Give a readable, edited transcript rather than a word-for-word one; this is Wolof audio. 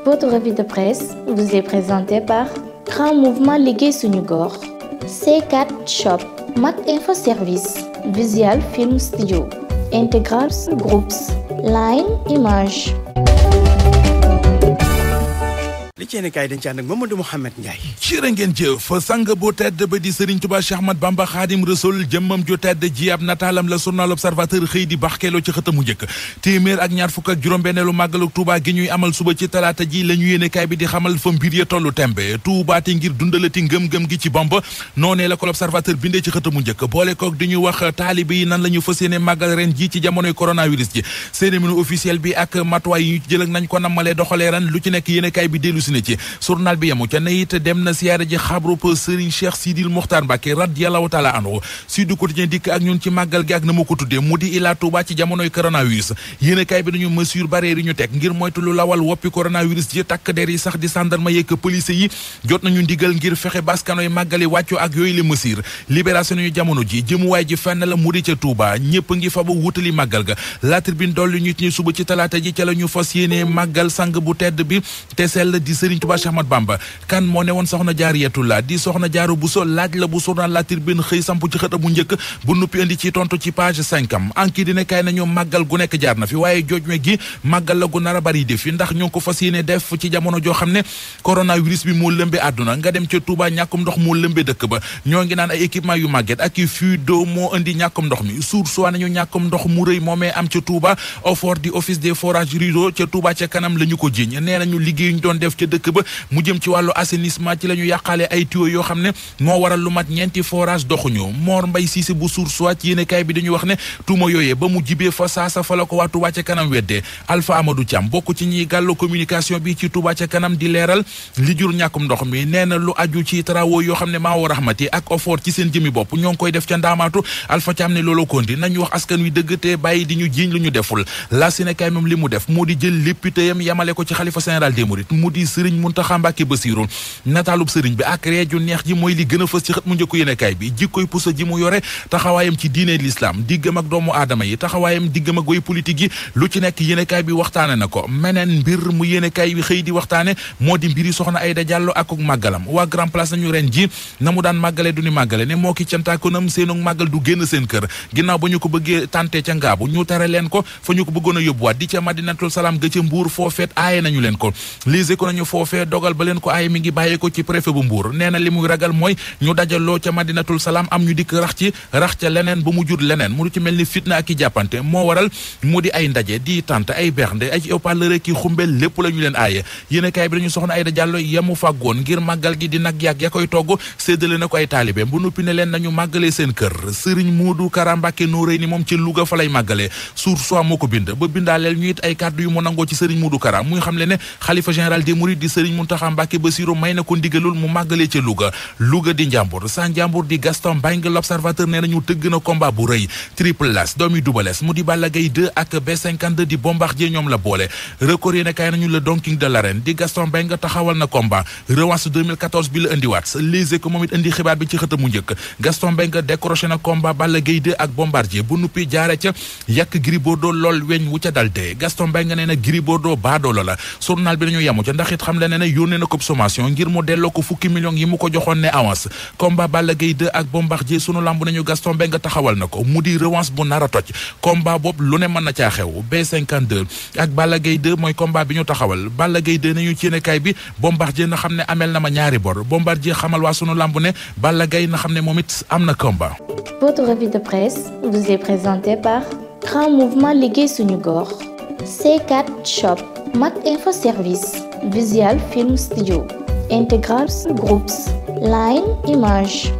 Votre revue de presse vous est présentée par Grand Mouvement Liggéey Suñu Gox, C4 Shop, Mak Info Service, Visual Film Studio, Integral Groups, Line Image. li ci yéene kaay dañ ci ànd ak Mamadou Mouhamed Ndiaye. jërë ngeen jëf sang bu tedd ba di Serigne Touba Cheikh Ahmad Bamba Khadim Rasoul jëmmam ju tedd ji ab nataalam la journal Observateur xëy di baxkeeloo ci xëtamu njëkk téeméer ak ñaar fukk ak juróom-benneelu màggalu Touba gi ñuy amal suba ci talaata ji la ñu yéene kaay bi di xamal fa mbir ya tollu tembe Touba te ngir dundalati ngëm-ngëm gi ci Bamba noonee la ko Observateur bindee ci xëtamu njëkk boole koog di ñu wax taalibe yi nan la ñu fas yéene màggal ren ji ci jamonoy coronavirus ji cérémonie officielle bi ak matuwaay yi ñu jël ak nañ ko nammalee doxalee ren lu ci nekk yéene kaay bi dellu si na ci journal bi yamu ca ne it dem na siyaare ji xabru Serigne Cheikh Sidil Mokhtar Mbacké radiyallahu taala anhu Sud Quotidien dikk ak ñun ci màggal gi ak na ma ko tuddee mu di Ila Touba ci jamonoy coronavirus yéen kaay bi dañu mesure barrière yi ñu teg ngir moytu lu lawal woppi coronavirus ji takk der yi sax di gendarme yeeg police yi jot nañu ndigal ngir fexe baskanoy màggali wàccu ak yooyu le mesure libération yu jamono ji jëmuwaay ji fenn la mu di ca Touba ñëpp ngi fa ba wutali màggal ga La Tribune dolli ñu ñi suba ci talaata ji ca la ñu fas yéene màggal sang bu tedd bi te sell di Serigne Touba Cheikh Ahmad Bamba kan moo ne woon soxna Jaariyatullah di soxna Jaaru Buso laaj la bu journal La Tribune xëy samp ci xët bu njëkk bu nuppi indi ci tontu ci page 5 am anki dina kay nañu màggal gu nekk jaar na fi waaye joojme gi màggal la gu nar a bari def fi ndax ñu ngi ko fas yéene def ci jamono joo xam ne coronavirus bi moo lëmbe àdduna nga dem ca Touba ñàkkum ndox moo lëmbe dëkk ba ñoo ngi naan ay équipement yu màgget ak i fuite d'eau moo indi ñàkkum ndox mi source nañu ñàkkum ndox mu rëy moomee am ca Touba OFOR di office des forages ruraux ca Touba ca kanam la ñu ko jiiñ nee nañu liggéey ñu doon def ca dëkk ba mu jëm ci wàllu assainissement ci la ñu yàqaale ay tuyaux yoo xam ne moo waral lu mat ñeenti forage doxuñu Mor Mbay Siise bu Source A ci yéenekaay bi dañu wax ne tuuma yooyee ba mu jibee fa saasa fa la ko waa Touba ca kanam weddee Alpha Amadou Thiam bokk ci ñiy gàllu communication bi ci Touba ca kanam di leeral li jur ñàkkum ndox mi nee na lu aju ci travaux yoo xam ne Maawu Rahmati ak OFOR ci seen jëmi bopp ñoo ngi koy def ca ndaamaatu Alpha Thiam ne loolu kondi nañu wax askan wi dëgg te bàyyi di ñu jiiñ lu ñu deful la Sénégal moom li mu def moo di jël lépp teyam yamale ko ci xalifa général des mourides mu di Serigne Mountakha Mbacké Bassirou nataalub sëriñ bi ak ree ju neex ji mooy li gën a fës ci xët mu njëkku yéenekaay bi jikkoy pusa ji mu yore taxawaayam ci diine l'islam diggam ak doomu aadama yi taxawaayam diggam ak way politique yi lu ci nekk yéenekaay bi waxtaane na ko meneen mbir mu yéenekaay bi xëy di waxtaane moo di mbiri soxna Aïda Diallo ak màggalam waa Grand Place nañu ren ji na mu daan màggale du ni màggale ne moo ki cantaakonam seenu màggal du génn seen kër ginnaaw ba ñu ko bëggee tànte ca ngaabu ñu tere leen ko fa ñu ko bëggoon a yóbbuwaat di ca Madinatul Salaam ga ca Mbuur foofeet aaye nañu leen ko lise ko nañu foofee dogal ba leen ko aaye mi ngi bàyyee ko ci préfet bu Mbuur nee na li muy ragal mooy ñu dajaloo ca Madinatul Salaam am ñu dikk rax ca leneen ba mu jur leneen mu ci mel ni fitna ak i jàppante moo waral mu di ay ndaje di tànt ay bernde ay haut-parleur ki xumbel lépp la ñu leen aaye yéenekaay bi dañu soxna Aïda Diallo yamu fàggoon ngir màggal gi di nag yàgg ya koy togg séddale na ko ay taalibe bu nuppi ne leen nañu màggalee seen kër Serigne Modou Kara Mbacké Noreyni moom ci Louga fa lay màggalee Source A moo ko bind ba bindaaleel ñu it ay kàddu yu mu nangoo ci Serigne Modou Kara muy xam le ne xalifa général des mourides di Serigne Mountakha Mbacké Bassirou may na ko ndigalul mu màggalee ca Louga di njàmbur sa njàmbur di Gaston Mbengue l'Observateur nee nañu tëgg na combat bu rëy Triple S doomi Double S mu di Balla Gaye 2 ak B52 di Bombardier ñoom la boole record yéene kaay nañu le Don King de l'arène di Gaston Mbengue taxawal na combat revanche 2014 bi la indiwaat Les Échos moom it indi xibaar bi ci xëtamu njëkk Gaston Mbengue décroché na combat Balla Gaye 2 ak Bombardier bu nuppi jaare ca yàq Gris Bordeaux lool weñ wu ca dalte Gaston Mbengue nee na Gris Bordeaux baadoolo la journal bi nañu yamu ca ndax it xam le ne yónnee na ko sommation ngir mu delloo ko fukki millions yi mu ko joxoon ne avance combat Balla Gaye 2 ak Bombardier sunu lamb nañu Gaston Mbengue taxawal na ko mu di revanche bu nar a toj combat boobu lu ne mën na caa xew B52 ak Balla Gaye 2 mooy combat bi ñu taxawal Balla Gaye 2 nañu ci yéenekaay bi Bombardier na xam ne amel na ma ñaari bor Bombardier xamal waa sunu lamb ne Balla Gaye na xam ne moom it am na combat. Votre revue de presse vous est présentée par Grand Mouvement Liggéey Suñu Gox, C4 Shop, Mak Info Service, Visual Film Studio, Integral Groups, Line Image.